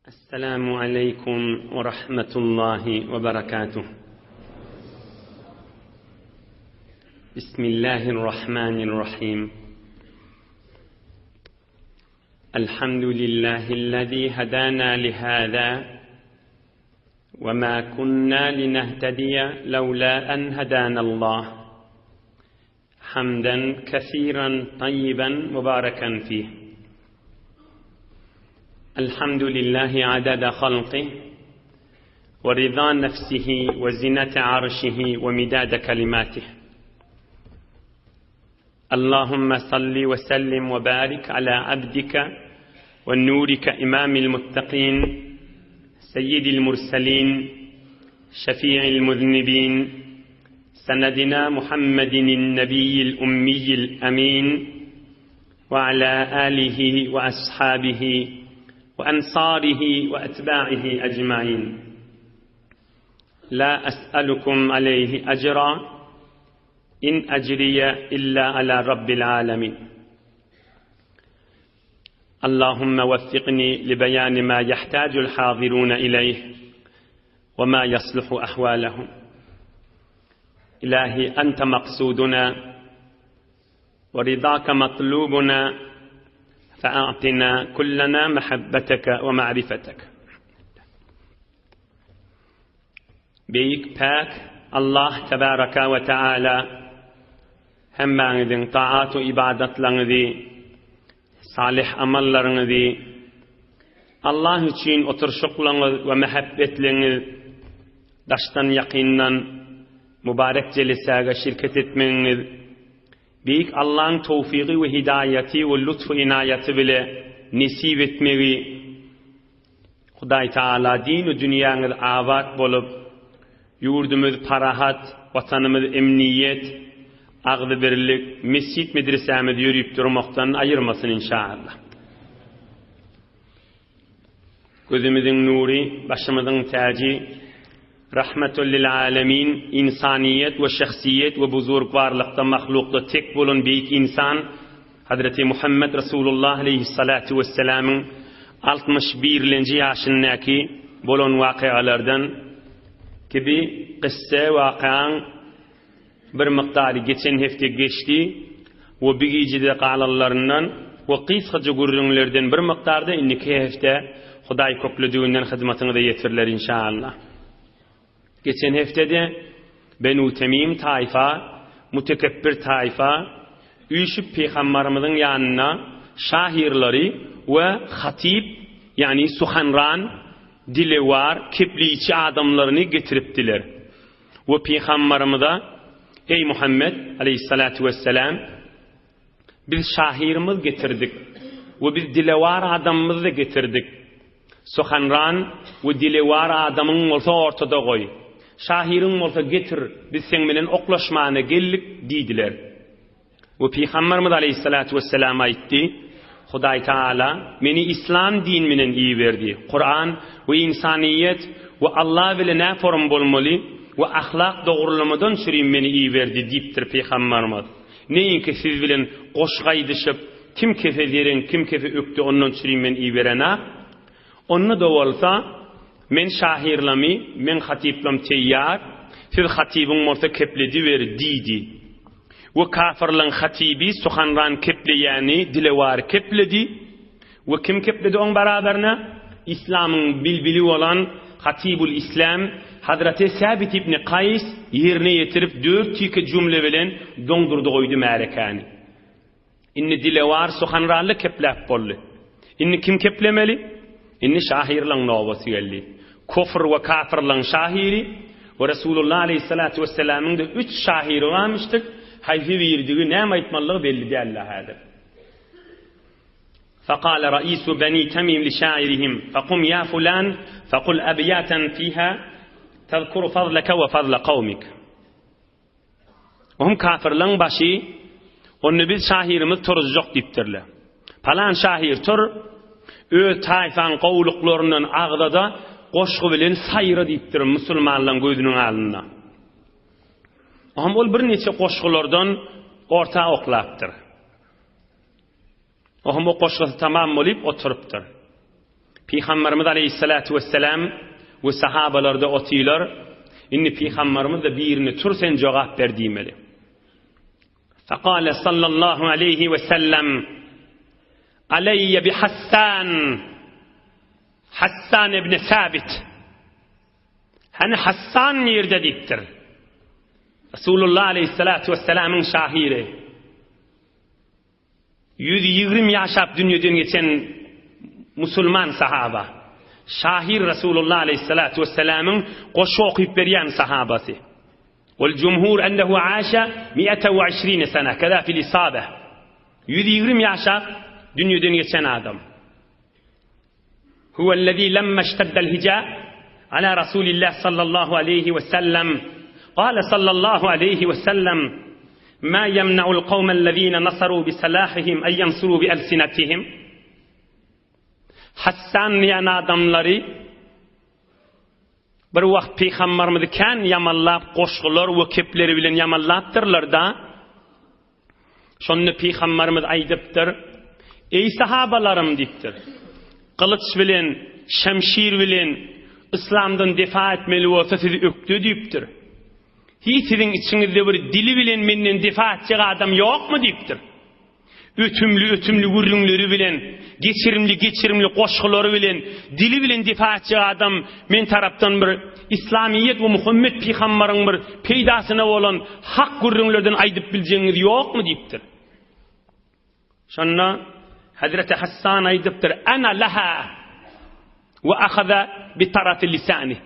Esselamu aleýkum we rahmetullahi we berekatuh. Bismillahirrahmanirrahim. Elhamdülillahi'llezî hedâna lihâzâ ve mâ kunnâ linehtediye levlâ en hedânallah. Hamden kesiran tayyiben mübareken fih. Elhamdülillahi adada halqih ve rıza nefsihi ve zinete arşihi ve midade kelimatih. Allahümme salli ve sellim ve barik ala abdike ve nurike imamil muttakin seyyidil murselin şefi'il muznibin سندنا محمد النبي الأمي الأمين وعلى آله وأصحابه وأنصاره وأتباعه أجمعين لا أسألكم عليه أجرا إن أجري إلا على رب العالمين اللهم وفقني لبيان ما يحتاج الحاضرون إليه وما يصلح أحوالهم إلهي أنت مقصودنا ورضاك مطلوبنا فأعطنا كلنا محبتك ومعرفتك Beýik Päk Allah Tebaraka we Teala hemmäňiziň taat we ybadatlaryňyzy, salyh amallaryňyzy, Allah üçin oturyşyklaryňyz we mähebbetligiňiz daşdan ýakyndan mübarek jelesäge şirket etmegiňiz Beýik Allaň towfygy we hidaýaty we lutfy inaýaty bile nesip etmegi Hudaý Taala dinu dünýäňiz abat bolup, ýurdumyz parahat, watanymyz emniýet, agzybirlik, mesjit medresämiz ýörüp durmakdan aýyrmasyn inşaallah. Gözümiziň nury, başymyzyň täji, Rahmetul lil alemin, ynsanyýet we şahsyýet we buzurgwarlykda mahlukda tek bolan beýik ynsan Hazreti Muhammet Resulullah aleýhissalatu wessalamyň 61-lenji ýaşyndaky bolan wakyalardan kibi kyssa wakaň Bir mukdary geçen hepde geçdi we bi gijede galanlaryndan we gysgaja gürrüňlerden bir mukdarda indiki hepde Hudaý köklediginden hyzmatyňyza ýetiriler inşaallah. Geçen hepdede Benu Temim taýfa, mutekepbir taýfa, üýşüp pygambarymyzyň ýanyna şahyrlary we hatyp, ýagny suhanran, dilewar, kepleýçi adamlaryny getiripdiler. We pygambarymyza, Eý Muhammet, aleýhissalatu wesselam, biz şahyrymyz getirdik we biz dilewar adamymyzy-da getirdik. Suhanran we dilewar adamyň bolsa ortada goý. Şahyryň bolsa getir, biz seň bilen oklaşmana geldik diýdiler. We Pygamberimiz aleýhissalatu wesselam aýtdy, Hudaý Tagala meni islam din bilen iberdi. Kuran we ynsanyýet we Alla bile näforum bolmaly we ahlak dogrulamadan çürim meni iberdi diýipdir Pygamberimiz. Neýinki siz bilen goşgy aýdyşyp, kim kese zereň, kim kese ökde ondan çürim men iberenak. Onda-da bolsa, men şahyrlamy, meň hatyplam teýýar, siz hatybyň bolsa keplediber diýdi. We kafyrlaň hatyby suhanran kepleýäni dilewar kepledi. We kim kepledi oň barabarine? Islamyň bilbili bolan Hatybul Islam Hazreti Säbit ibni Kaýs ýerine ýetirip dört tike jümle bilen doňdurdy goýdy märekäni. Indi dilewar suhanranly kepläp boldy. Indi kim keplemeli? Indi şahyrlaň nobaty geldi. Kofr we kafyrlaň şahyry we Resulullah aleýhissalatu wessalamyň-da üç şahyry barmyşdyk, haýsy biridigi, näme aýtmalydygy belli däldi häzir. Fekale raisu beni Temim li şairihim, fekum ýa fulan, fekul ebýaten fiha tezkuru fazleke we fazle kawmik. Ohm kafirleň başy, Onda biz şahyrymyz turuzjak diýipdirler. Palan şahyr tur, öz taýfaň gowulyklaryndan agzada goşgy bilen saýra diýipdir musulmanlaň gözüniň alnynda. Ohm ol birniçe goşgulardan orta oklapdyr. Ohm o goşgusy tamam bolyp oturypdyr. Pygamberimiz aleýhissalatu wesselam we sahabalarda otylar. Indi pygamberimiz-de birine tur sen jogap ber diýmeli. Fekale sallallahu aleýhi we sellem Aleýye bi Hassan Hassan ibn Sabit Hany Hassan nirde diýipdir. Resulullah aleýhissalatu wesselamyň şahyry. 120 ýaşap dünýeden geçen musulman sahaba. Şahyr Resulullah aleýhissalatu wesselamyň goşgy okyp berýän sahabasy. Wal jumhur ennehu aşa mi'ete we işrine sene keza fil isabe. 120 ýaşap dünýeden geçen adam. Huwellezî lemme işteddel hicâ alâ Rasûlillâh sallallahu aleyhi we sellem gâle sallallahu aleyhi we sellem mâ yemne'ul kavmellezîne nasarû biselâhihim en yensurû bielsinetihim Hassan diýen adamlary bir wagt pygambarymyzy kän ýamanlap goşgular we kepleri bilen ýamanlapdyrlar-da Şonda pygambarymyz aýdypdyr, Eý sahabalarym diýipdir. Gylyç bilen, şemşir bilen yslamdan defa etmeli bolsa sizi ökde diýipdir. Hiç siziň içiňizde bir dili bilen menden defa etjek adam ýokmy diýipdir. Ötümli-ötümli gürrüňleri bilen, geçirimli-geçirimli goşgulary bilen, dili bilen defa etjek adam men tarapdan bir Islamyýet we Muhammet pygambaryň bir peýdasyna bolan hak gürrüňlerden aýdyp biljegiňiz ýokmy diýipdir. Şonda Hazreti Hassan aýdypdyr, Ana laha we ahaza bi tarafi lisani.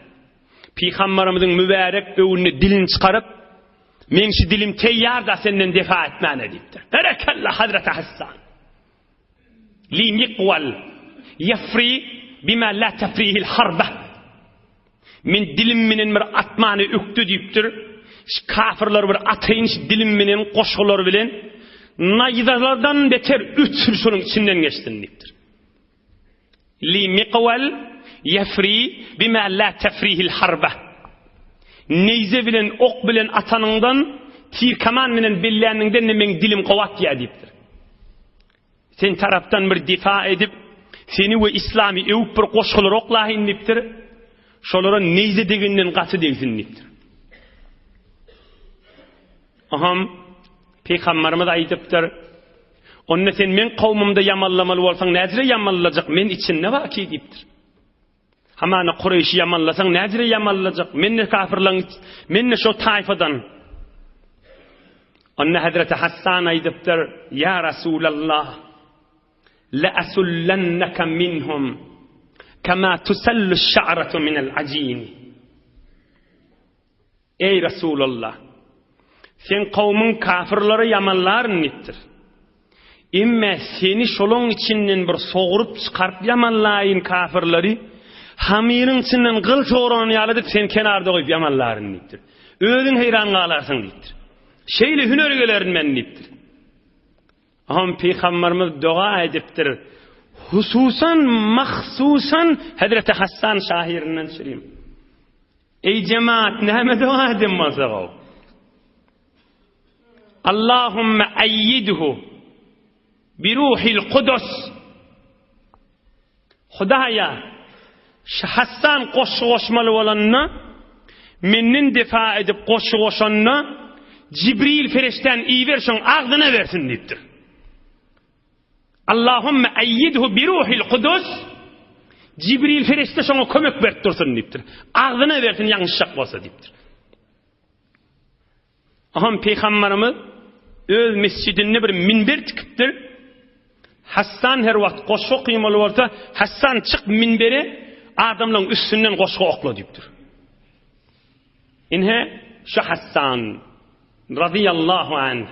Pygambarymyzyň mübärek öwünde dilini çykaryp, Men şu dilim teýýar-da senden defa etmäne diýipdir. Berekella Hazreti Hassan. Li miqwal yafri bima la tafrihil harba. Men dilim menen bir atmany ökde diýipdir. Şu kafirler bir ataýyn şu dilim menen goşgular bilen naýzalardan beter ötür şonuň içinden geçsin diýipdir. Li miqwal yafri bima la tafrihil harba. Neýze bilen ok bilen atanyňdan tir kaman bilen belläniňden de meň dilim gowy atýar diýipdir. Sen tarapdan bir difa edip, seni we islamy öwüp bir goşgular oklaýyn diýipdir. Şolara neýze degenden gaty degsin diýipdir. Aham Pygamberimiz aýdypdyr, Onda sen meň kowmumda ýamanlamaly bolsaň näjire ýamanlajak, men içinde baki diýipdir. Hamana Kureýşi ýamanlasaň näjire ýamanlajak, men-de kafirlaň, men-de şo taýfadan. Onda Hazreti Hassan aýdypdyr, Ýa Rasulallah, la asullannaka minhum kama tusallu şa'ratu minel ajin. Eý, Resulallah! Seň kowmuň kafyrlary ýamanlaryn diýipdir. Emme seni şolaň içinden bir sogrup çykaryp ýamanlaýyn kafyrlary, hamyryň içinden gyl sogran ýaly edip seni kenarda goýup ýamanlaryn diýipdir. Özüň heýran galarsyň diýipdir. Şeýle hüner gelerin men diýipdir. Aham pygamberimiz doga edipdir. Hususan, mahsusan Hazreti Hassan şahyryndan çürim. Eý jemaat näme doga eden bolsagow. Allahümme eyyidhu bi ruhil kudus. Hudaýa şu Hassan goşgy goşmaly bolanda menden defa edip goşgy goşanda Jibril ferişdäni iber şoň agzyna bersin diýipdir. Allahümme eyyidhu bi ruhil kudus Jibril ferişde şoňa kömek berip dursun diýipdir. Agzyna bersin ýalňyşjak bolsa diýipdir. Aham pygamberimiz öz mesjidinde bir minber tikipdir. Hassan her wagt goşgy okymaly bolsa, Hassan çyk minbere, adamlaryň üstünden goşgy okla diýipdir. Ine şu Hassan radiyallahu anh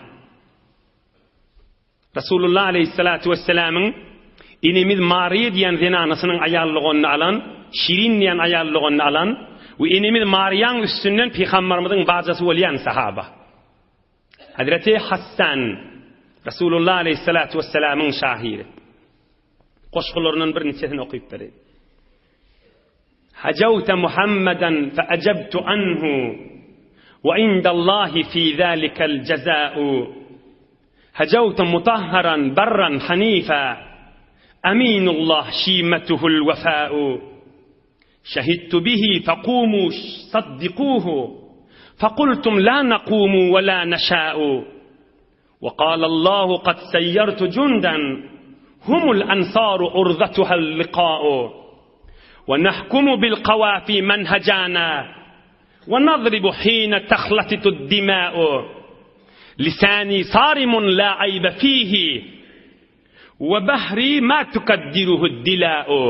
Resulullah aleýhissalatu wessalamyň enemiz Mariýa diýen zenanasynyň aýallygyny alan, Şirin diýen aýallygyny alan we enemiz Mariýaň üstünden pygambarymyzyň bajasy bolýan sahaba. Hazreti Hassan Resulullah aleýhissalatu wessalamyň şahyry. Goşgularyndan birniçesini okyp bereýin. Hajawta Muhammadan fe ajabtu anhu we indallahi fi zalikal jaza'u. Hajawta mutahharan barran hanifa. Aminullah şimetuhul wefa'u. Şehidtu bihi fekumu saddikuhu. Fekultum la nakumu ve la neşâ'u. Ve kâlallahu kad seyyertu cundan humul ensaru urzatuhel liqâ'u. Ve nahkumu bil kawâfi menhecâna ve nadribu hîne tehlatitud dimâ'u. Lisâni sârimun lâ aybe fîhi ve bahri mâ tukaddiruhud dilâ'u.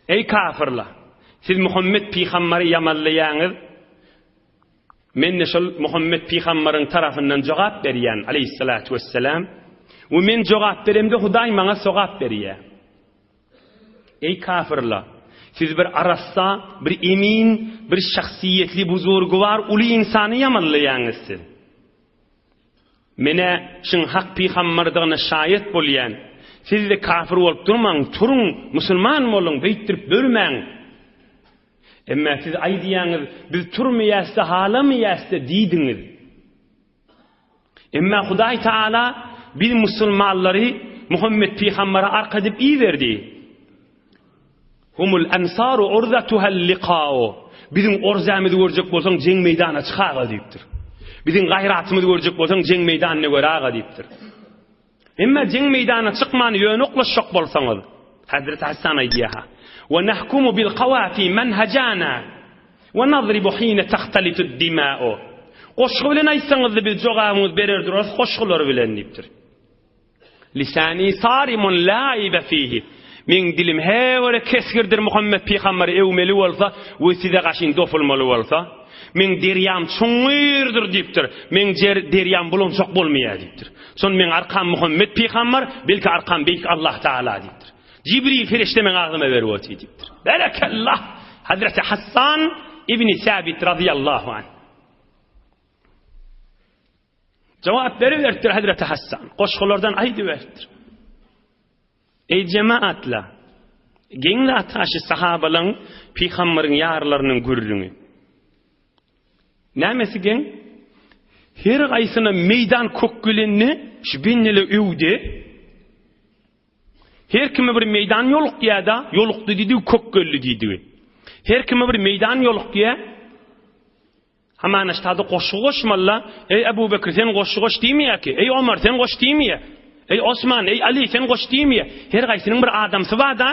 Eý kafyrlar! Siz Muhammet pygambary ýamanlaýaňyz, Men-de şol Muhammet pygambaryň tarapyndan jogap berýän, aleýhissalatu wesselam, we men jogap beremde Hudaý maňa sogap berýär. Eý kafyrlar! Siz bir arassa, bir emin, bir şahsyýetli buzurgywar uly ynsany ýamanlaýaňyz siz. Men-ä şyň hak pygambardygyna şaýat bolýan. Siz-de kafir bolup durmaň, turuň, musulman boluň, beýtdirip börmäň. Emma siz aýdýaňyz, biz turmaýas-da, halamaýas-da diýdiňiz. Emma Hudaý Taala biz musulmanlary Muhammet pygambere arka edip iberdi. Humul ansaru urzatuhal liqa'u. Biziň orzamyzy görjek bolsaň jeň meýdana çykaga diýipdir. Biziň gaýratymyzy görjek bolsaň jeň meýdanyna gör aga diýipdir. Emma jeň meýdanyna çykman ýöne oklaşjak bolsaňyz, Hazreti Hasan aýdýar-ha, Wa nahkumu bil kawafi men hajana we nadribu hine tahtalitu dima'u. Goşgy bilen aýtsaňyzda biz jogabymyzy berer durarys goşgular bilen diýipdir. Lisani sarimun la aýbe fihi. Meň dilim heýwere kesgirdir Muhammet pygamberi öwmeli bolsa we size gaşyn dopulmaly bolsa. Meň derýam çuňňurdyr diýipdir. Meň jer derýam bulançak bolmaýar diýipdir. Şon meň arkam Muhammet pygamber, belki arkam beýik Allah Taala diýipdir. Jibril perişde meň agzyma berip otyr diýipdir. Berekallah! Hazreti Hassan ibn Sabit radiyallahu anh. Jogap beriberipdir Hazreti Hassan. Goşgulardan aýdyberipdir. Eý jemaatla! Geň zat ha şu sahabalaň pygamberiň ýarlarynyň gürrüňi. Nämesi geň? Her gaýsyna meýdan kök gelende şu bendele öwde. Her kime bir meýdan ýolukýa-da, ýolukdy diýdigi kök geldi diýdigi. Her kime bir meýdan ýolukýa. Hamana ştada goşgy goşmalyla, Eý Ebu Bekr sen goşgy goş diýmeýär ki, Eý Omar sen goş diýmeýär. Eý Osman, eý Ali sen goş diýmeýär. Her gaýsynyň bir adamsy bar-da.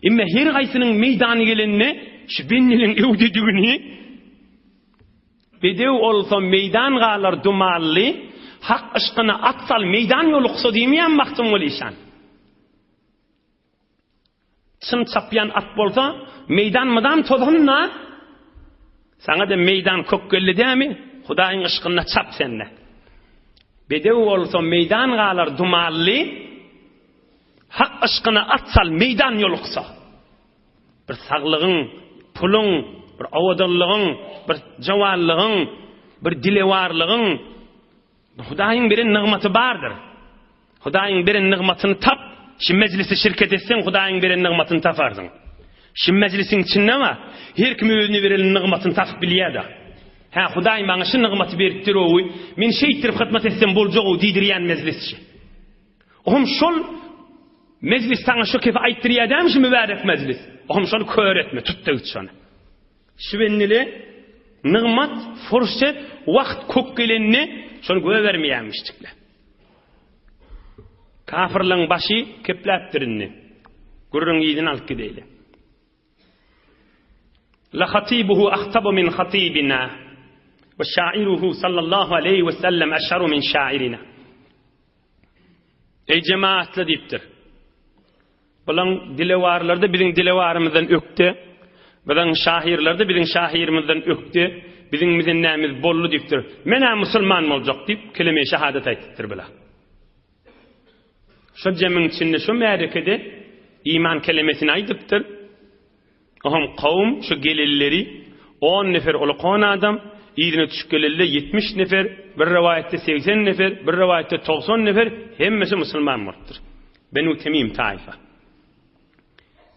Emme her gaýsynyň meýdany gelende şu bendeliň öwdedigini Bedew olsa meýdan galar dumanly, Hak yşkyna at sal meýdan ýoluksa diýmeýärmi Magtymguly işan? Çyn çapýan at bolsa, meýdan mydam tozan-da. Saňa-da meýdan kök geldi dämi? Hudaýyň yşkynda çap sen-de. Bedew bolsa meýdan galar dumanly, Hak yşkyna at sal, meýdan ýoluksa. Bir saglygyň, puluň, bir owadanlygyň, bir jowanlygyň, bir dilewarlygyň Hudaýyň beren nygmaty bardyr. Hudaýyň beren nygmatyny tap, şu mejlise şirket etseň Hudaýyň beren nygmatyny taparsyň. Şu mejlisiň içinde bar, her kim özüne berlen nygmatyny tapyp bilýär-de. Hä, Hudaý maňa şu nygmaty beripdir-ow, men şeýtdirip hyzmat etsem boljag-ow diýdirýän mejlis şu. Ohm şol mejlis saňa şu kefi aýtdyrýar dämi şu mübärek mejlis? Ohm şony kör etme, tut-da git şony. Şu bendeli nygmat, fursat, wagt kök gelende şony göbermeýärmişdikler. Kafirleň başy kepläpdir indi. Gürrüň yzyny alyp gideýli. La hatibuhu ahtabu min hatibina we şairuhu sallallahu aleýhi we sellem eşharu min şairina. Eý jemaatlar diýipdir. Bulaň dilewarlary-da biziň dilewarymyzdan ökde, biziň şahyrlary-da biziň şahyrymyzdan ökde, biziň mizinnämiz boldy diýipdir. Men-ä musulman boljak diýip, keleme-i şahadat aýdypdyr bular. Şo jemiň içinde, şo märekede iman kelemesini aýdypdyr. Ohm kowum şu gelelleri on nefer ulkan adam, yzyna düşüp gelelde 70 nefer, bir rowaýatda 80 nefer, bir rowaýatda 90 nefer, hemmesi musulman bolupdyr. Benu Temim taýfa.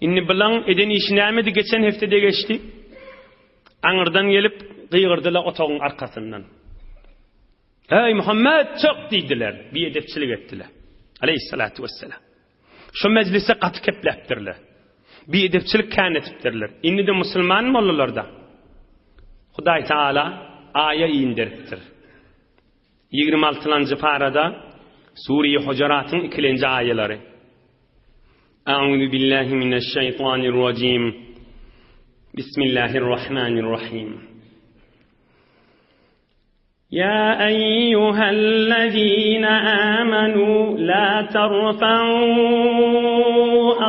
Indi bulaň eden işi nämedi geçen heftede geçdi. Aňyrdan gelip gygyrdylar otagyň arkasyndan. Hey Muhammed çyk diýdiler, biedepçilik etdiler. Aleýhissalatu wesselam. Şo mejlisde gaty kepläpdirler. Biedepçilik kän etipdirler. Indi-de musulman boldular-da. Hudaý Taala aýa inderipdir. 26-njy parada Sure-i Hujuratyň ikilenji aýalary. A'uzu billahi mineşşeýtanirrajim. Bismillahirrahmanirrahim. يا أيها الذين آمنوا لا ترفعوا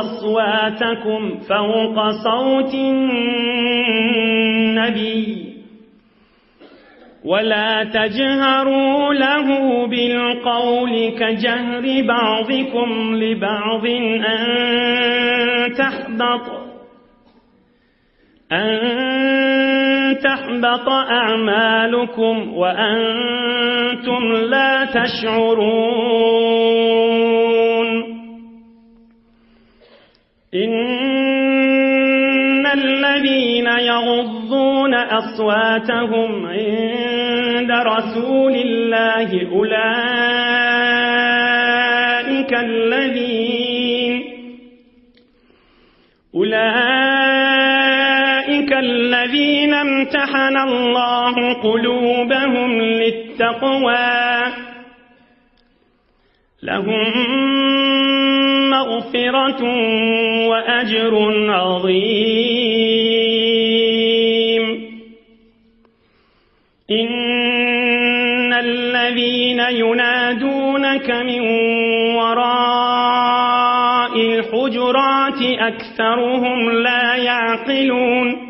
أصواتكم فوق صوت النبي ولا تجهروا له بالقول كجهر بعضكم لبعض أن تحبط أن تحبط أعمالكم وأنتم لا تشعرون إن الذين يغضون أصواتهم عند رسول الله أولئك الذين أولئك الذين امتحن الله قلوبهم للتقوى لهم مغفرة وأجر عظيم إن الذين ينادونك من وراء الحجرات أكثرهم لا يعقلون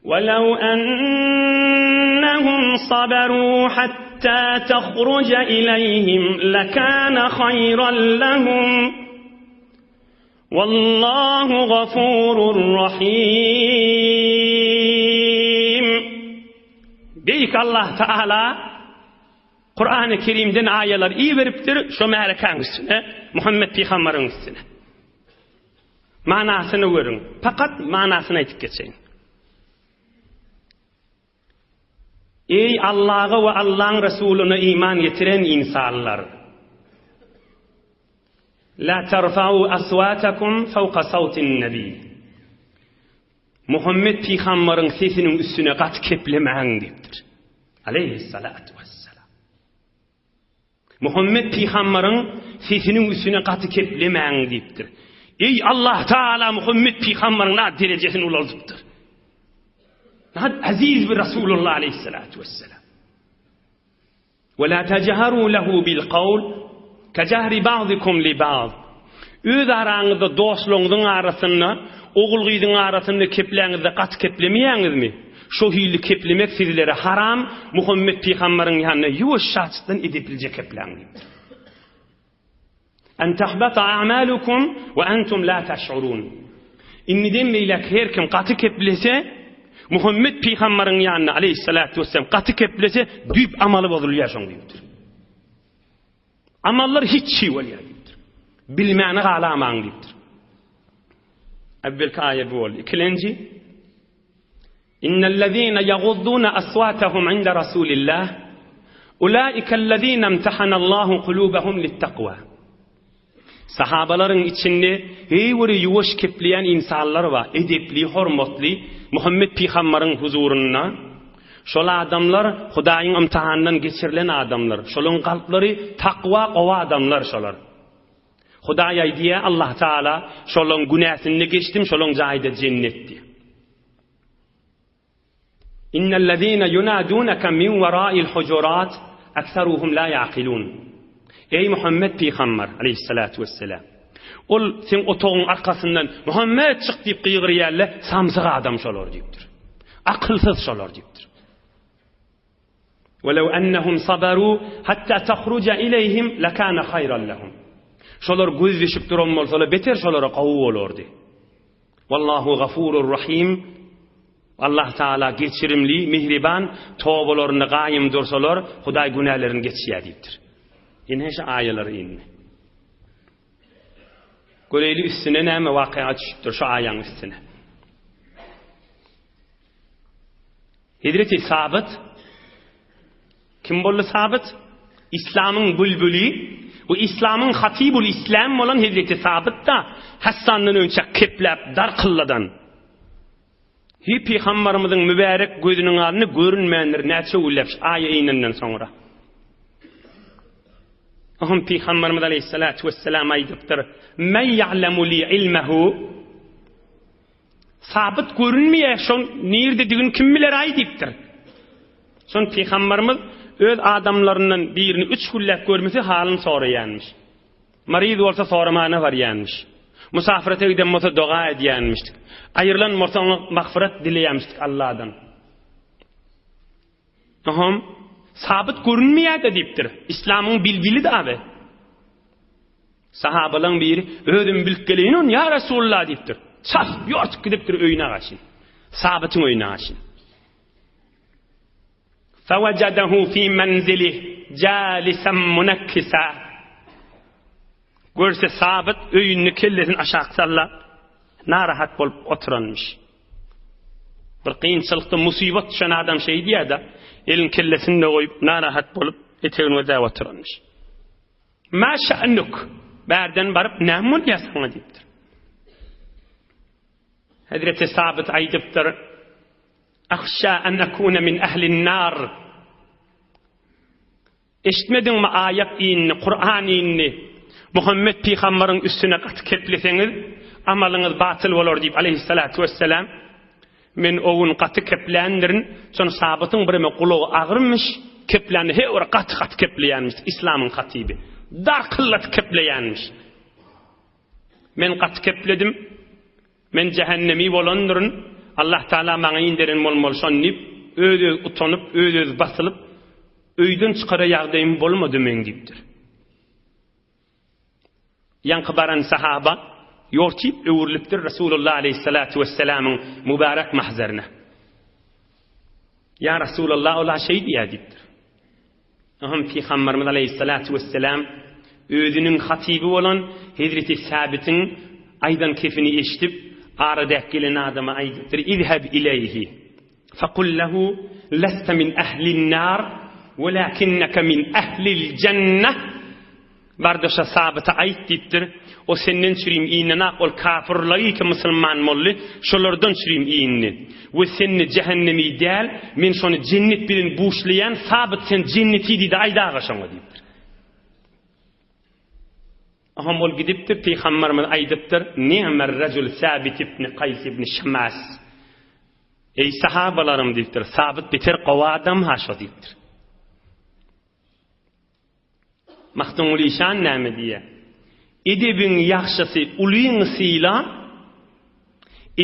ولو أنهم صبروا حتى تخرج إليهم لكان خيرا لهم Wallahu gafurur rahim. Beýik Allah Taala Kur'an-ı Kerimden aýalar iberipdir şo märekäň üstüne, Muhammed pygamberiň üstüne. Manasyny görüň. Fakat manasyny aýdyp geçeýin. Eý Allaha we Allaň Resulyna iman getiren ynsanlar! La terfa'u aswatakum fawka sawtin nebi. Muhammet pygambaryň sesiniň üstüne gaty keplemäň diýipdir. Aleýhissalatu wessalam. Muhammet pygambaryň sesiniň üstüne gaty keplemäň diýipdir. Eý Allah Taala Muhammet pygambaryň na derejesini ulaldypdyr. Nat aziz bir Rasulullah aleyhissalatu vesselam. Ve la tejharu lehu bil qawl ke jahri ba'dikum li ba'd. Öz araňyzda dostlaryňyzyň arasynda, ogul-gyzyň arasynda kepläňizde gaty keplemeýäňizmi? Şo hili keplemek sizlere haram, Muhammet pygambaryň ýanynda ýuwaşjaçdan edeplije kepläň diýipdir. En tahbata a'malukum we entum la taş'urun. Indiden beýläk her kim gaty keplese, Muhammet pygambaryň ýanynda aleýhissalatu wesselam gaty keplese, düýp amaly bozulýar şoň diýipdir. Amallar hiç çig bolýar diýipdir. Bilmäni galamaň diýipdir. Äwwelki aýa bu boldy. Ikilenji Innellezine ýaguzzuna aswatahum inde Rasulillah ulaikellezine imtahanallahu kulubahum littakwa. Sahabalaryň içinde heý bir ýuwaş kepleýän ynsanlar bar, edepli, hormatly, Muhammet pygambaryň huzurynda. Şol adamlar Hudaýyň ymtahanyndan geçirilen adamlar. Şolaryň kalplary takwa gowy adamlar şolar. Hudaý aýdýar, Allah Taala, şolaryň günäsini geçdim, şolaryň jaýy-da jennet diýýär. Innellezine yunadunaka min werail hujurat ekseruhum la yaqilun. Eý Muhammet pygamber aleyhissalatu vesselam. Ol seň otagyň arkasyndan Muhammet çyk diýip gygyrýarlar, samsyk adam şolar diýipdir. Akylsyz şolar diýipdir. Welew ennehum sabaru hatta tahruja ileyhim lekana hayran lehum. Şolar gözleşip duran bolsalar beter şolara gowy bolardy. Wallahu gafurur rahim. Allah Taala geçirimli, mihriban, tobalarynda gaýym dursalar, Hudaý günälerini geçýär diýipdir. Ine şu aýalar indi. Göreýli üstüne näme wakyýa düşüpdir şu aýaň üstüne. Hezreti Sabyt kim boldy Sabyt? Islamyň bülbüli we Islamyň hatybul islam bolan Hezreti Sabyt-da Hassandan önçä kepläp darkylladan. Hi pygambarymyzyň mübärek gözüniň alnynda görünmändir näçe günläp şu aýa inenden soňra. Ohm pygambarymyz aleyhissalatu vesselam aýdypdyr: "Men ya'lemu li ilmehu" Sabyt görünmeýär, şoň nirdedigini kim biler-aý diýipdir. Şon pygambarymyz öz adamlaryndan birini üç günläp görmese halyny soraýanmyş. Maryz bolsa soramana barýanmyş. Musafirete giden bolsa doga edýänmişdik. Aýrylan bolsa oňa magfyrat dileýänmişdik Allahdan. Oham Sabyt görünmeýär-de diýipdir. Islamyň bilbili dagy. Sahabalaň biri, Özüm bilip geleýin ony, ýa Resulullah diýipdir. Çasyp, ýortup gidipdir öýüne gaçyn. Sabytyň öýüne gaçyn. Fewejedehu fi menzilih jalisan munakkisa. Görse Sabyt öýünde kellesini aşak sallap, narahat bolup oturanmyş. Bir kynçylykda musybat düşen adam şeý diýýär-de, elini kellesinde goýup, narahat bolup, etegini gözläp oturanmyş. Ma şa'nuk? Bärden baryp näme bolýar saňa diýipdir. Hezreti Sabyt aýdypdyr, Ahşa an akuna min ahlin nar. Eşitmediňmi aýat indi, Kur'an indi. Muhammet pygambaryň üstüne gaty kepleseňiz, amalyňyz batyl bolar diýip aleyhissalatu vesselam. Men o gün gaty kepländirin. Şony Sabytyň bireme gulagy agyrmyş, keplände he bir gaty-gaty kepleýänmiş, islamyň hatyby. Darkylladyp kepleýänmiş. Men gaty kepledim. Men jähennemi bolandyryn. Allah Taala maňa inderen bolmaly şony diýip, öz-öz utanyp, öz-öz basylyp, öýden çykara ýagdaýym bolmady meň diýipdir. Ýaňky baran sahaba ýortyp öwrülipdir Resulullah aleýhissalatu wessalamyň mübärek mahzaryna. Ýa Resulallah ola şeý diýýär diýipdir. Oňam Pygamberimiz aleýhissalatu wessalam özüniň hatyby bolan Hezreti Sabitiň aýdan kefini eşidip, aradäk gelen adama aýdypdyr, Izheb ileýhi. Fekul lehu leste min ehlin nar, welakinneke min ehlil jenneh. Barda şa Sabyta aýt diýipdir. O senden çürim iýnenak ol kafyrlaý ki musulman boldy, şolardan çürim iýindi. We sende jähennemi däl, men şony jennet bilen buşlaýan, Sabyt sen jenneti diýdi aýt aga şoňa diýipdir. Aham ol gidipdir, pygamberimiz aýdypdyr, Ni'mer rejul Sabit ibn Kaýs ibn Şemas. Eý sahabalarym diýipdir, Sabyt beter gowy adam ha şo diýipdir. Magtymguly işan näme diýýär? Edebiň ýagşysy ulyňy syla,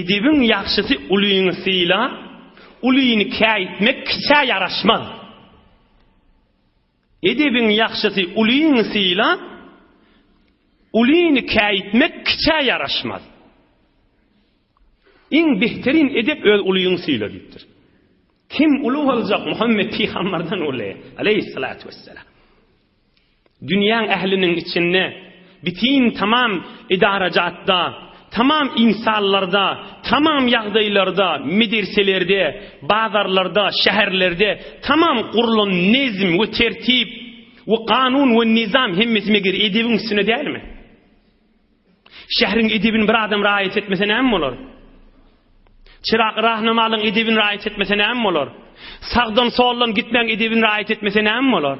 Edebiň ýagşysy ulyňy syla, Ulyny käýitmek kiçä ýaraşmaz. Edebiň ýagşysy ulyňy syla, Ulyny käýitmek kiçä ýaraşmaz. Iň behterin edep öz ulyňy syla diýipdir. Kim uly boljak Muhammet pygamberden uly? Aleýhissalatu wesselam. Dünýäň ähliniň içinde bitin tamam edarajatda, tamam insanlarda, tamam ýagdaýlarda, mederselerde, bazarlarda, şäherlerde tamam gurlan nezm we tertip we kanun we nizam hemmesi meger edebiň üstüne dälmi? Şäheriň edebini bir adam raýat etmese näme bolar? Çyrak rahnamalyň edebini raýat etmese näme bolar? Sagdan soldan gitmäň edebini raýat etmese näme bolar?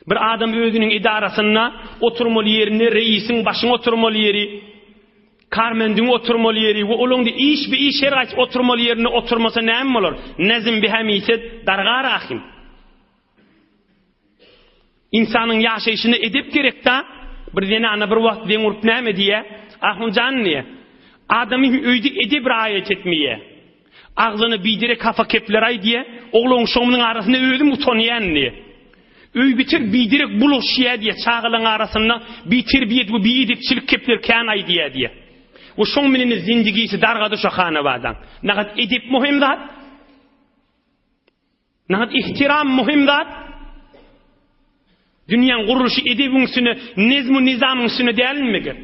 Bir adam özüniň edarasynda oturmaly ýerinde reisiň başyň oturmaly ýeri, karmendiň oturmaly ýeri we olaň iş bir iş her haýsy oturmaly ýerinde oturmasa näme bolar? Nezm bihemise dargar ahim. Ynsanyň ýaşaýşyna edep gerekda. Bir zenana bir wagt deň urup näme diýýä? Ahunjan diýýä. Adamy öýde edep raýat etmeýä. Agzyna biderek hapa kepler aýdýa. Oglan uşagymyň arasynda özüm utanýan diýýä. Öý biter biderek bulaşýa diýýä. Çagalaň arasynda biterbiýet we biedepçilik kepler kän aýdýa diýýä. We şoň bilen zindigisi dargady şo hanabadaň. Nagat edep möhüm zat. Nahat ihtiram muhim zat. Dünýäň gurluşy edebiň üstüne, nezmu nizamyň üstüne dälmi meger?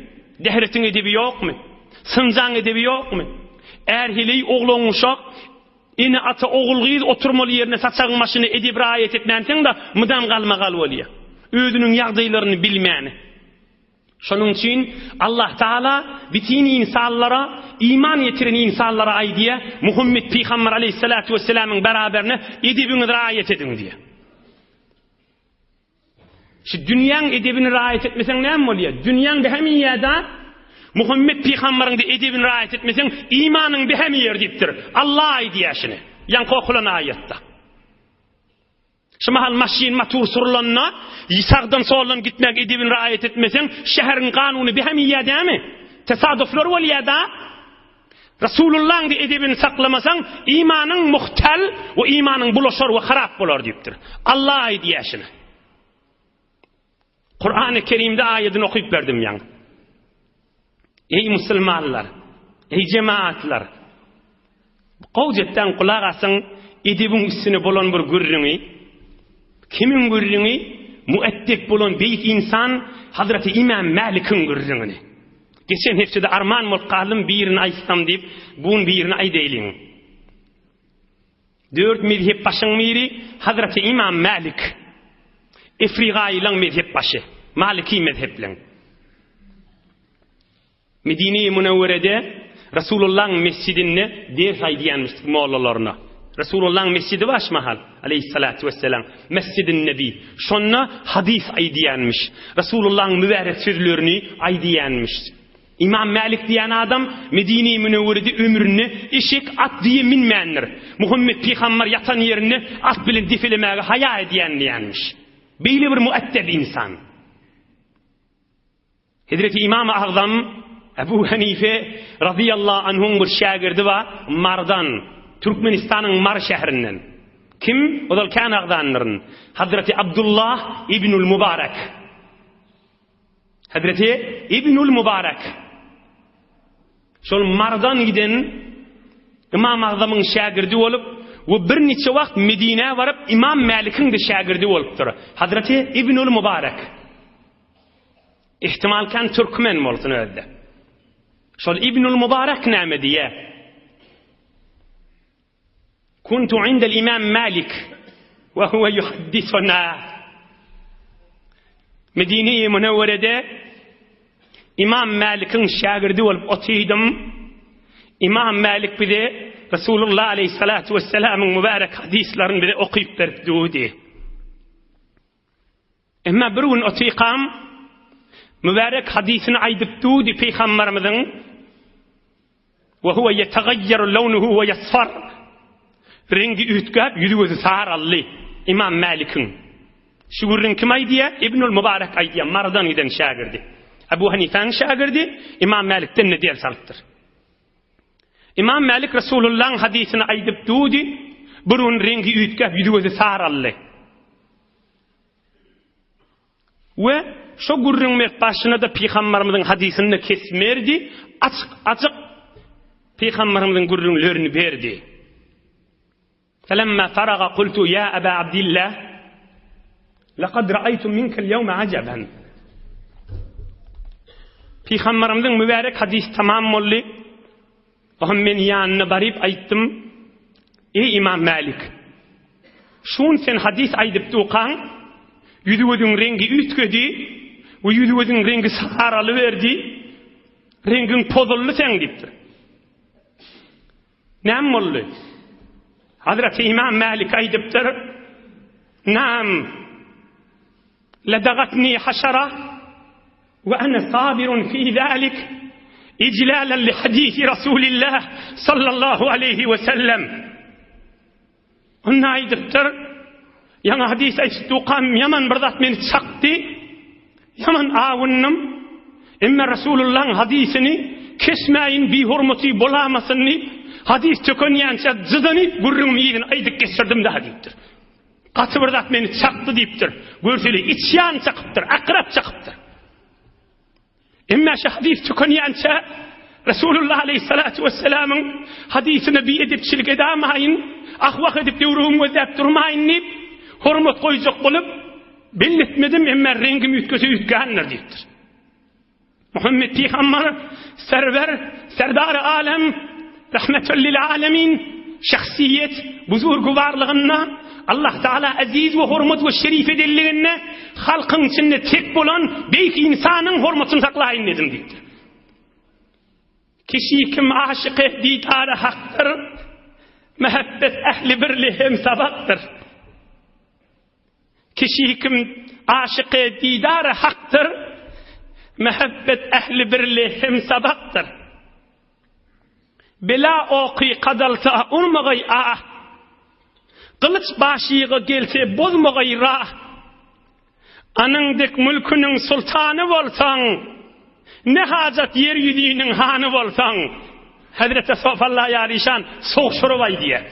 Dähretiň edebi ýokmy? Synjaň edebi ýokmy? Är heleý, oglan uşak. Ene-ata, ogul-gyz oturmaly ýerine saçagyň başyna edep raýat etmänseň-de, mydam galmagal bolýar. Özüniň ýagdaýlaryny bilmäni. Şonuň üçin Allah Taala bütin ynsanlara, iman getiren ynsanlara aýdýar, Muhammet pygamber aleýhissalatu wessalamyň beraberine edebiňizi raýat ediň diýýär. Şu dünýäň edebini raýat etmeseň näme bolýar? Dünýäň bähem iýýär-dä. Muhammet pygambaryň-da edebini raýat etmeseň, imanyň bähem iýer diýipdir. Allah aýdýar şuny. Ýaňky okulan aýatda. Şu mahal maşyn motor surulanda, sagdan soldan gitmek edebini raýat etmeseň, şäheriň kanuny bähem iýýär dämi? Tesaduflar bolýar-da. Resulullaň di edebini saklamasaň, imanyň muhtal we imanyň bulaşar we harap bolar diýipdir. Allah aýdýar şuny. Kurany Kerimde aýadyny okyp berdim ýaňy. Eý musulmanlar, eý jemaatlar. Gowjetden gulak asyň, edebiň üstüne bolan bir gürrüňi. Kimiň gürrüňi? Mueddep bolan beýik insan Hazreti Imam Mälikiň gürrüňini. Geçen hepdede arman bolup galdym, birini aýtsam diýip, bu gün birini aýdaýlyň. Dört mezhep başyň biri Hazreti Imam Mälik. Efrigaýylaň mezhep başy, Maliki mezhepleň. Medine-i Münewwerede Resulullahyň mesjidinde ders aýdýanmyş mollalaryna. Resulullahyň mesjidi bar şu mahal, aleýhissalatu wesselam, Mesjidin Nebi. Şonda hadys aýdýanmyş. Resulullahyň mübärek sözlerini aýdýanmyş. Imam Mälik diýen adam Medine-i Münewwerede ömründe eşek, at diýe minmändir. Muhammet pygamber ýatan ýerinde at bilen depelemäge haýa edýän diýenmiş. Beýle bir mueddep ynsan. Hezreti Imam Agzam Ebu Hanife razyýallahu anhuň bir şägirdi bar, Mardan, Türkmenistanyň Mary şäherinden. Kim? Ozal kän agzandyryn. Hazreti Abdullah ibnül Mubarek. Hazreti ibnül Mubarek. Şol Mardan giden Imam Agzamyň şägirdi bolup we birniçe wagt Medinä baryp Imam Mälikiň de şägirdi bolupdyr. Hazreti ibnül Mubarek. Ihtimal kän türkmen bolsun özde. Şol Ibnül Mubarek näme diýýär? Kuntu indel imam Malik we huwe yuhaddisuna. Medine-i Münewwerede Imam Malikiň şägirdi bolup otyrdym. Imam Malik bize Resulullah aleyhissalatu vesselamyň mübarek hadyslaryny bize okyp berip durdy. Emma bir gün otykam, mübärek hadysyny aýdyp durdy Pygamberimiziň, Ve huve yetegayyeru lawnuhu ve yasfar. Reňgi üýtgäp, ýüzi-gözi saraldy. Imam Mälikiň. Şu gürrüňi kim aýdýar? Ibnül Mübarek aýdýar, Mardan giden şägirdi. Ebu Hanifäniň şägirdi, Imam Mälikden-de ders alypdyr. Imam Mälik Resulullahyň hadysyny aýdyp durdy, bir gün reňgi üýtgäp, ýüzi-gözi saraldy. We şo gürrüň berip barşyna-da pygambarymyzyň hadysyny-da kesmerdi, açyk-açyk pygambarymyzyň gürrüňlerini berdi. Felemma faraga kultu ýa Aba Abdillah, lekad raýtu minkel ýewme ajaban. Pygambarymyzyň mübärek hadysy tamam boldy. Oňa men ýanyna baryp aýtdym, Eý Ymam Mälik! Şu gün sen hadys aýdyp durkaň, ýüzi-gözüň reňgi üýtgedi we ýüzi-gözüň reňgi saralyberdi, reňgiň pozuldy seň diýipdir. Näme boldy? Hazreti Ymam Mälik aýdypdyr, Naam, ledagatni haşara We ene sabirun fi zalik ijlalen li hadisi Rasulillah sallallahu aleyhi we sellem. Onda aýdypdyr, ýaňy hadys aýdyp dukam ýaman bir zat meni çakdy, ýaman awundym. Emma Rasulullahyň hadysyny kesmäýin bihormaty bolamasyn diýip, hadys tökenýänçä jydanyp gürrüňimi yzyna aýdyp geçirdim daha diýipdir. Gaty bir zat meni çakdy diýipdir. Görseli içýan çakypdyr, akrap çakypdyr. Emma şu hadys tükenýänçä Resulullah aleyhissalatu vesselamyň hadysyna biedepçilik edamaýyn, ahwah edip döwrügimi gözläp durmaýyn diýip, hormat goýjak bolup, belli etmedim, emma reňgim üýtgese üýtgändir diýipdir. Muhammet pygamber, serwer, serdar alem, rahmetül lil alemin. şahsyýet, buzurgwarlygynda, Allah Taala eziz we hormat we şerif edenliginde halkyň içinde tek bolan beýik ynsanyň hormatyny saklaýyn dedim diýipdir. Kişi kim aşyky didary hakdyr, mähebbet ähli birli hem sabakdyr. Kişi kim aşyky didary hakdyr, mähebbet ähli birli hem sabakdyr. Bela oky kadalsa urmagaý ah, Gylyç başyga gelse bozmagaý rah. Anyň dek mülküniň sultany bolsaň, Ne hajat ýer ýüzüniň hany bolsaň. Hezreti Sofalla Ýaryşan sogşuryp aýdýar.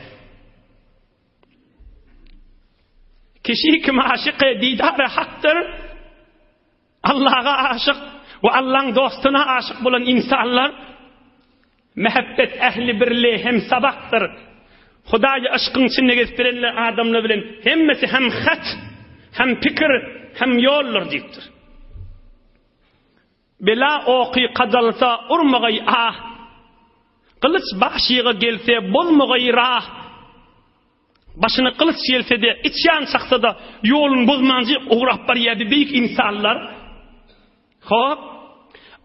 Kişi kim aşyky didary hakdyr, Allaha aşyk we Allaň dostuna aşyk bolan ynsanlar mähebbet ähli birli hem sabakdyr. Hudaýy yşkyň içinde gezip bilenler adamlar bilen hemmesi hem hat, hem pikir, hem ýoldur diýipdir. Bela oky kadalsa urmagaý ah. Gylyç başyga gelse bozmagaý rah. Başyna gylyç gelse-de, içýan çaksa-da, ýoluny bozmanjy ugrap barýardy beýik ynsanlar. Hop,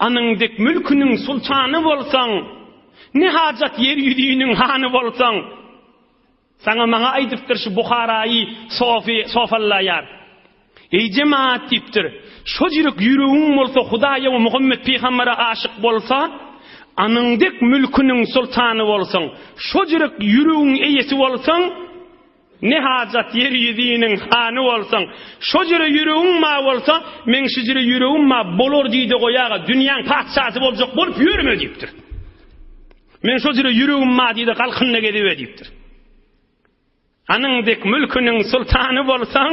anyň dek mülküniň sultany bolsaň, ne hajat ýer ýüzüniň hany bolsaň. Saňa maňa aýdypdyr şu Buharaýy Sofi Sofallaýar. Eý jemaat diýipdir, şo jürek ýüregiň bolsa Hudaýa we Muhammet pygambere aşyk bolsa, anyň dek mülküniň sultany bolsaň, şo jürek ýüregiň eýesi bolsaň, ne hajat ýer ýüzüniň hany bolsaň, şo jüre ýüregiň ma bolsa, meň şu jüre ýüregim ma bolar diýdi goýaga, dünýäň patyşasy boljak bolup ýörme diýipdir. Men şo jüre ýüregim ma diýdi, galkynda gezibe diýipdir. Anyň dek mülküniň sultany bolsaň,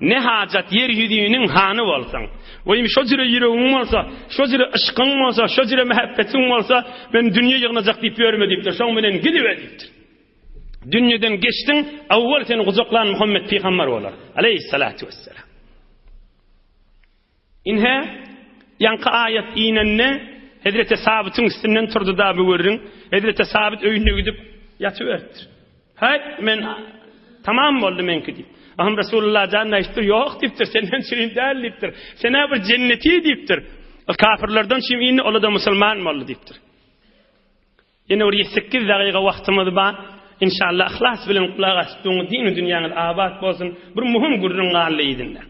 ne hajat ýer ýüzüniň hany bolsaň. Weým şo jüre ýüregiň bolsa, şo jüre yşkyň bolsa, şo jüre mähebbetiň bolsa, men dünýe ýygnajak diýip ýörme diýipdir. Şoň bilen gidiber diýipdir. Dünýeden geçdiň, awwal seni gujaklan Muhammet pygamber bolar. Aleýhissalatu wesselam. Ine, ýaňky aýat inende, Hezreti Sabytyň üstünden turdy-da bu gürrüň. Hezreti Sabyt öýüne gidip ýatyberipdir. Häý, men tamam boldy meňki diýip. Aham Resulullah jan aýtdyr, ýok diýipdir, senden çürim däl diýipdir. Sen-ä bir jenneti diýipdir. Ol kafirlerden çürim indi, ola-da musulman boldy diýipdir. Ýene bir ýedi-sekiz dagyga wagtymyz bar. Inşallah yhlas bilen gulak asyp duruň, dini dünýäňiz abat bolsun. Bir muhim gürrüň galdy yzynda.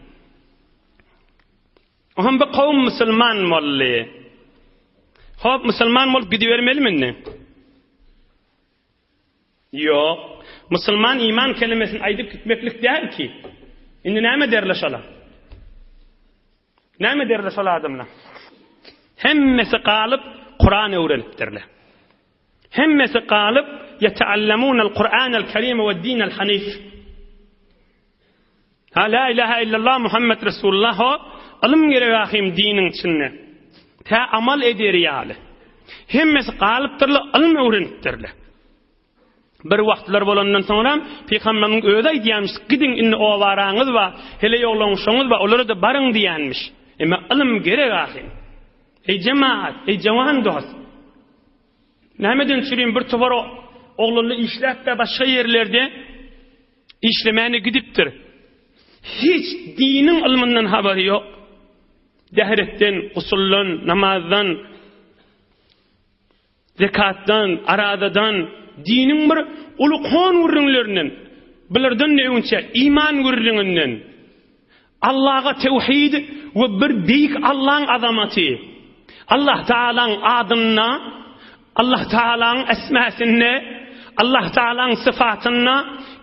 Ohm bir kowum musulman boldy. Hop, musulman bolup gidibermelimi indi? Ýok. Musulman iman kelimesini aýdyp gitmeklik däl ki. Indi näme derler şolar? Näme derler şol adamlar? Hemmesi galyp Kuran öwrenipdirler. Hemmesi galyp ýeteallemunel Kur'anel Kerime we dinel Hanif. Ha la ilaha illallah Muhammed Resulullah ho ylym gerek ahim diniň içinde. Tä amal eder ýaly. Hemmesi galypdyrlar, ylym öwrenipdirler. Bir wagtlar bolandan soňra pygamberiň özi aýdýarmyş, gidiň indi obaraňyz bar, heleý oglanşoňyz bar, olara-da baryň diýýänmiş. Emma ylym gerek ahym. Eý jemaat, eý jawan dost. Nämeden çürim bir topar oglanlar işläp-de başga ýerlerde işlemäne gidipdir. Hiç diniň ylmyndan habary ýok. Dähretden, gusuldan, namazdan, Zekatdan, aradadan, diniň bir uly kon gürrüňlerinden, bulardan-da öňçe iman gürrüňinden, Allaha tewhid we bir beýik Allaň azamaty, Allah Tagalaň adynda, Allah Tagalaň esmäsinde, Allah Tagalaň syfatynda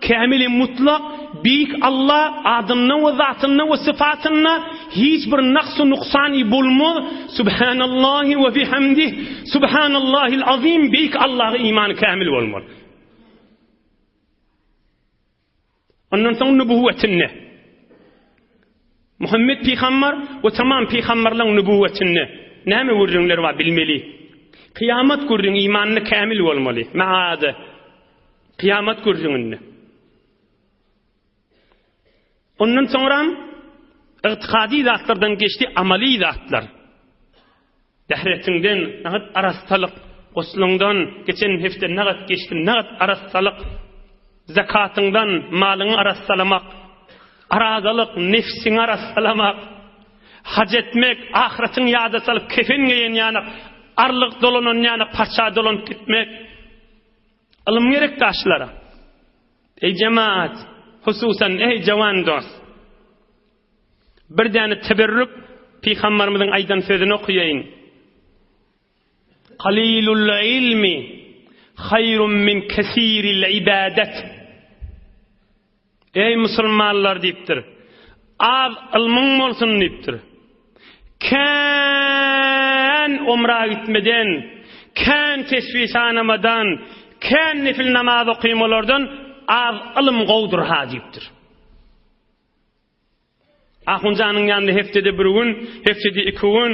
kämili mutlak Beýik Alla adynda we zatynda we syfatynda hiç bir naks-u nuksany bolmaz, Subhanallahi we bihamdih, Subhanallahil azim Beýik Allaha imany kämil bolmaly. Ondan soň nübüwwetinde. Muhammet pygamber we tamam pygamberleň nübüwwetinde näme gürrüňler bar bilmeli. Kyýamat gürrüň imanly kämil bolmaly. Maada. Kyýamat gürrüňinde. Ondan soňram ygtykady zatlardan geçdi amaly zatlar. Dähretiňden nahat arassalyk. Gusluňdan geçen hepde nagat geçdi, nagat arassalyk. Zekatyňdan malyňy arassalamak, arazalyk, nefsiňi arassalamak, haj etmek, ahyratyňy ýada salyp kefen geýen ýanak, arlyk dolanan ýanak parça dolanyp gitmek. Ylym gerek daşlara. Eý jemaat, hususan eý jawan dost. Bir däne teberrük Pygambarymyzyň aýdan sözüni okaýaýyn. Kalilul ilmi haýrun min kesiril ibadet. Eý musulmanlar diýipdir. Az ylmyň bolsun diýipdir. Kän umra gitmeden, kän tesbih sanamadan, kän nefil namaz okymalardan az ylym gowdur ha diýipdir. Ahunjanyň ýanynda hepdede bir gün, hepdede iki gün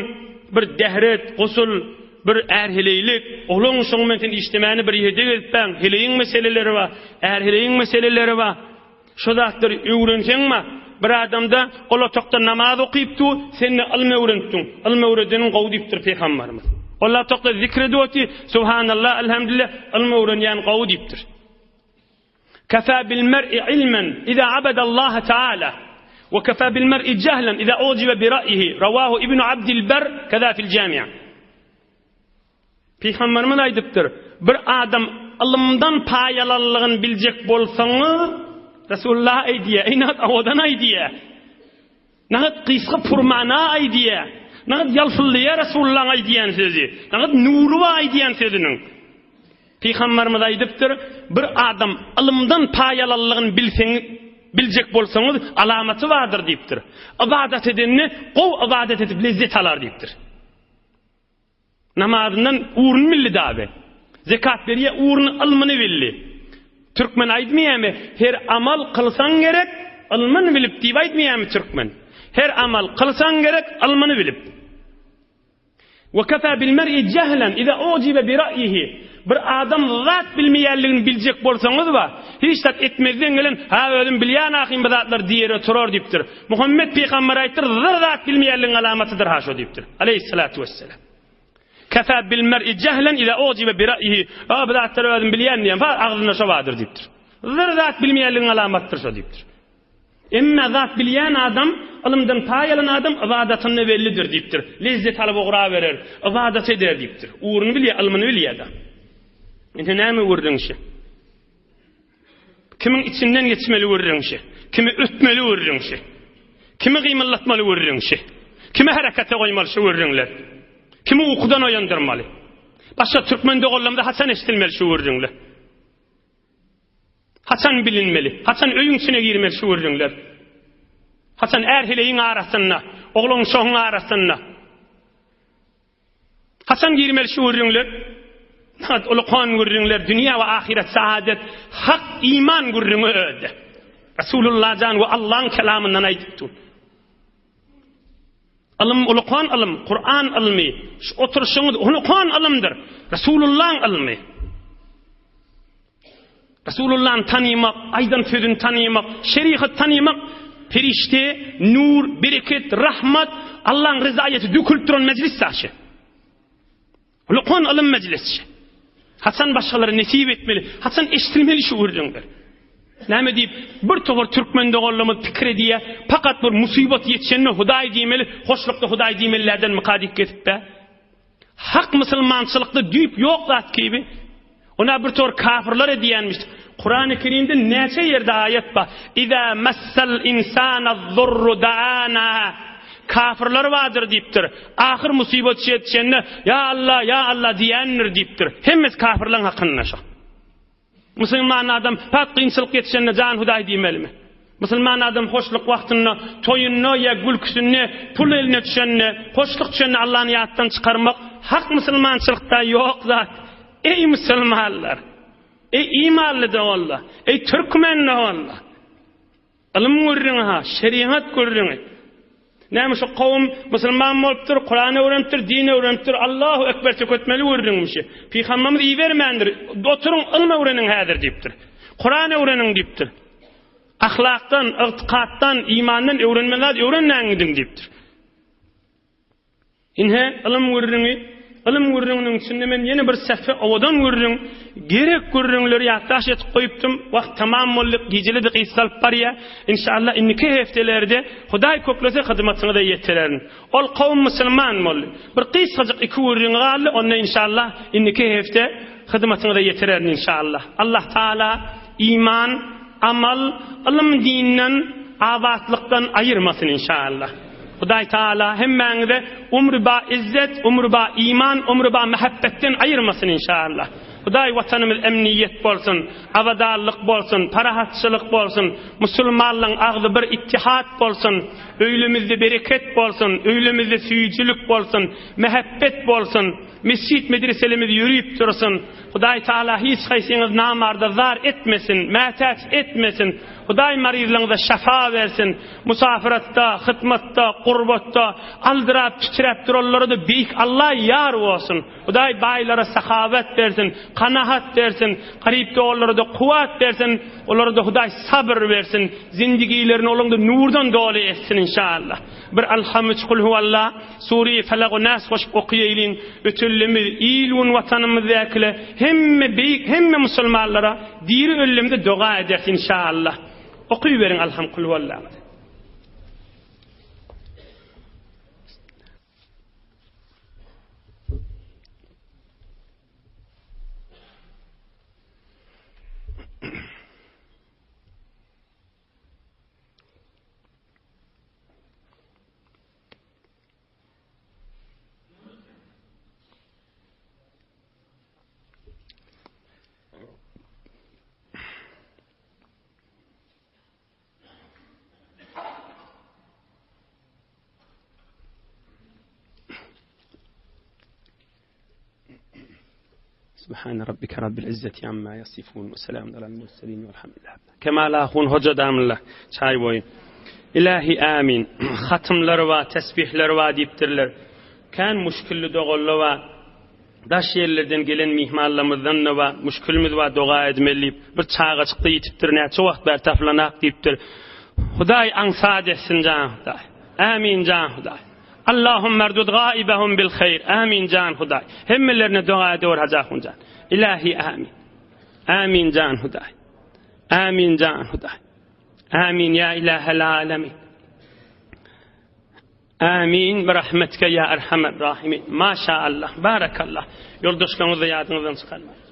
bir dähret, gusul, bir är-heleýlik, oglan uşagyň bilen sen işlemäni bir ýerde gezipbäň, heleýiň meseleleri bar, är-heleýiň meseleleri bar. Şo zatlary öwrenseňmi, bir adamda ol otagda namaz okyp dur, sen-de ylym öwrenipdiň. Ylym öwredeniň gowy diýipdir pygambarymyz. Ol otagda zikr edip otyr, Subhanallah, Elhamdülillah, ylym öwrenýän gowy diýipdir. Kefa bil mer'i ilmen iza abadallaha taala we kefa bil mer'i jehlen iza ujibe bi ra'yihi rawahu Ibn Abdil Ber keza fil Jami'. Pygamberimiz aýdypdyr, bir adam ylymdan paýalanlygyny biljek bolsaňyz, Resulullah aýdýar, ey nagt owadan aýdýar. Nagt gysga purmana aýdýar. Nagt ýalpyldaýar Resulullahyň aýdýan sözi. Nagt nury bar aýdýan sözüniň. Pygamberimiz aýdypdyr, bir adam ylymdan paý alanlygyny bilseňiz, biljek bolsaňyz, alamaty bardyr diýipdir. Ybadat edende gowy ybadat edip lezzet alar diýipdir. Namazyndan ugruny bildi dagy. Zekat berýär, ugruny, ylmyny bildi. Türkmen aýdmaýarmy, her amal kylsaň gerek, ylmyny bilip diýip aýdmaýarmy türkmen? Her amal kylsaň gerek, ylmyny bilip. Ve kefa bil mer'i jehlen iza ujibe bi ra'yihi. Bir adam zat bilmeýänligini biljek bolsaňyz wa, hiç zat etmezden gelen, ha özüm bilýän ahym bu zatlary diýere turar diýipdir. Muhammet pygamber aýtdyr, zir zat bilmeýänligiň alamatydyr ha şo diýipdir. Aleýhissalatu wesselam. Kefa bil mer'i jehlen iza ujibe bi ra'yihi. A bu zatlary özüm bilýän diýen, fa agzynda şo bardyr diýipdir. Zir zat bilmeýänligiň alamatydyr şo diýipdir. Emma zat bilýän adam, ylymdan paý alan adam ybadatynda bellidir diýipdir. Lezzet alyp ugraberer, ybadat eder diýipdir. Ugruny bilýär, ylmyny bilýär-de. Indi näme gürrüň şi? Kimiň içinden geçmeli gürrüň şi? Kimi ötmeli gürrüň şi? Kimi gymyldatmaly gürrüň şi? Kimi herekete goýmaly şu gürrüňler? Kimi ukudan oýandyrmaly? Başga türkmen doganlarymyza haçan eşidilmeli şu gürrüňler? Haçan bilinmeli? Haçan öýüň içine girmeli şu gürrüňler? Haçan är-heleýiň arasynda, oglan-uşagyň arasynda? Haçan girmeli şu gürrüňler? Nagt ulukan gürrüňler, dünýä we ahyret saadet, hak iman gürrüňi öde. Resulullah jan we Allaň kelamyndan aýdyp dur. Ylym ulukan ylym, Kur'an ylmy, şu oturyşyňyz ulukan ylymdyr. Resulullaň ylmy. Resulullany tanymak, aýdan sözüni tanymak, şerigat tanymak, perişde, nur, bereket, rahmat, Allaň ryzaýaty dökülip duran mejlis saçy. Ulukan ylym mejlisi. Haçan başgalara nesip etmeli, haçan eşitilmeli şu gürrüňler. Näme diýip, bir topar türkmen doganlarymyz pikir edýär, pakat bir musybat ýetişende Hudaý diýmeli, hoşlukda Hudaý diýmelilerden myka diýip gezip-de. Hak musulmançylykda düýp ýok zat kibi. Ona bir tor kafirler edýänmiş. Kurany Kerimde näçe ýerde aýat bar. Iza massal insana zurru daana. Kafirler bardyr diýipdir. Ahyr musibat ýetişende ýa Allah, ýa Allah diýendir diýipdir. Hemmesi kafirleň hakynda şo. Musulman adam pat kynçylyk ýetişende jan Hudaý diýmelimi? Musulman adam hoşluk wagtynda, toýunda ýa gülküsinde, pul eline düşende, hoşluk düşende Allany ýatdan çykarmak hak musulmançylykda ýok zat. Eý musulmanlar! Eý imanly doganlar! Eý türkmen doganlar! Ylym gürrüňi ha, şerigat gürrüňi. Näme şu kowum musulman bolupdyr, Kuran öwrenipdir, din öwrenipdir, Allahu ekber töketmeli gürrüňmişi. Pygamberimiz ibermändir. Oturyň, ylym öwreniň häzir diýipdir. Kuran öwreniň diýipdir. Ahlakdan, ygtykatdan, imandan öwrenmeli zat öwrenmäň gidiň diýipdir. Ine, ylym gürrüňi. Ylym gürrüňiniň içinde men ýene bir sähfe owadan gürrüň, gerek gürrüňleri ýatdaş etip goýupdym. Wagt tamam boldy, gijeli-de gysgalyp barýar. Inşallah indiki hepdelerde Hudaý köklese hyzmatyňyza ýetirerin. Ol kowum musulman boldy. Bir gysgajyk iki gürrüňi galdy, onda inşallah indiki hepde hyzmatyňyza ýetirerin inşallah. Allah Taala iman, amal, ylym dinden, abatlykdan aýyrmasyn inşallah. Hudaý Taala hemmäňize umry ba izzet, umry ba iman, umry ba mähebbetden aýyrmasyn inşallah. Hudaý watanymyz emniýet bolsun, abadanlyk bolsun, parahatçylyk bolsun, musulmanlaň agzy bir ittihat bolsun, öýlemizde bereket bolsun, öýlemizde süýjülik bolsun, mähebbet bolsun, mesjit medreselerimiz ýörüp dursun. Hudaý Taala hiç haýsyňyz namarda zar etmesin, mätäç etmesin. Hudaý maryzlaňyza şafa bersin. Musafyratda, hytmatda, gurbatda aldyrap, titräp duranlara-da Beýik Alla ýar bolsun. Hudaý baýlara sahawat bersin, kanahat bersin, garyp doganlara-da kuwwat bersin, olara-da Hudaý sabyr bersin, zindigilerini olaň-da nurdan doly etsin inşallah. Bir Alham üç Kul huwalla, Sure-i Felak we Nas goşup okaýaýlyň, ötellimiz, il-gün watanymyzdäkile, hemme beýik, hemme musulmanlara diri öllemde doga ederis inşallah. Okyberiň Alham Kul huwallany. Subhane rabbike rabbil izzeti amma yasifun we selamun alel murselin velhamdülillah. Kemal ahun hoja damla çaý boýy. Ilahi amin. Hatymlar wa tesbihler wa diýipdirler. Kän muşkilli doganlar wa. Daş ýerlerden gelen myhmanlarymyzdan-da bar, müşkilimiz bar, doga edmeli diýip, bir çagajyk-da ýitipdir, näçe wagt bäri tapylanak diýipdir. Hudaý aňsat etsin jan Hudaý. Ämin jan Hudaý. Allahumma erdud gaibahum bil haýr. Ämin jan Hudaý. Hemmelerine doga ediwer Hajy ahun jan. Ilahi ämin. Ämin jan Hudaý. Ämin jan Hudaý. Ämin ýa ilahel alemin. Amin birahmetike ýa erhamer rahimin. Maşa Allah. Barakallah. Ýoldaşlaryňyzy ýadyňyzdan çykarmaň.